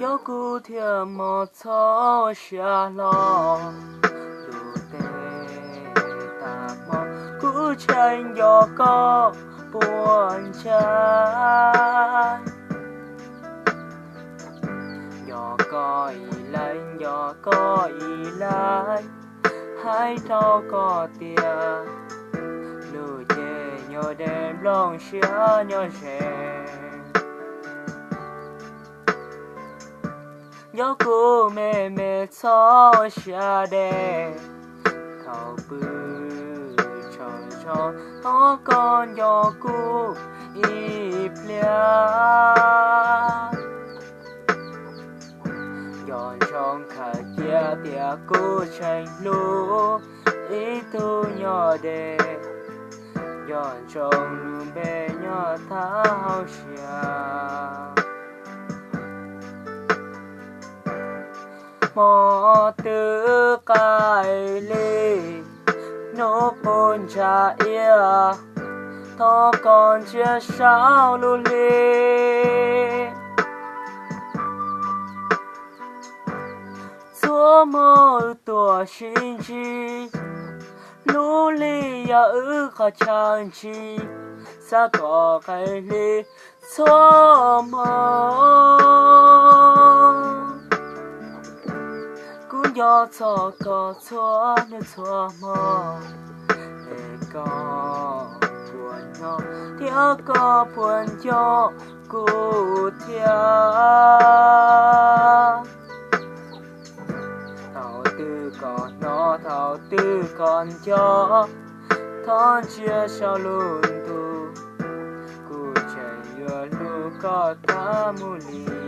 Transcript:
Nyob kuv thiaj mog txhob ua siab hlo, lus teb tas hmo kuv tseem nco koj puas ntshai. Nco koj ib leeg, nco koj ib leeg, hais rau koj tias lub caij nyob deb nplooj siab nyob ze. Nyob kuv me me txhob ua siab deb, thaum pw tsaug zog thov koj nco kuv ib pliag. Nco ntsoov khaws cia tias kuv tseem hlub ib tug nyob deb, nco ntsoov lub npe nyob thaj hauv siab. Hmo twb qaij li, hnub quaj ntsha iab, thov koj ntsia saum lub hli. Txhua hmo wb tuaj sib ntsib, lub hli yog wb qhov chaw ntsib, xav kom qaij hli txhua hmo. Kuv nco txog koj txhua hnub txhua hmo, es koj puas nyob thiab koj puas nco kuv thiab. Thaum twg koj hnov, thaum twg koj nco, thov ntsia saum lub ntuj, kuv tseem yuav hlub koj tas mus li.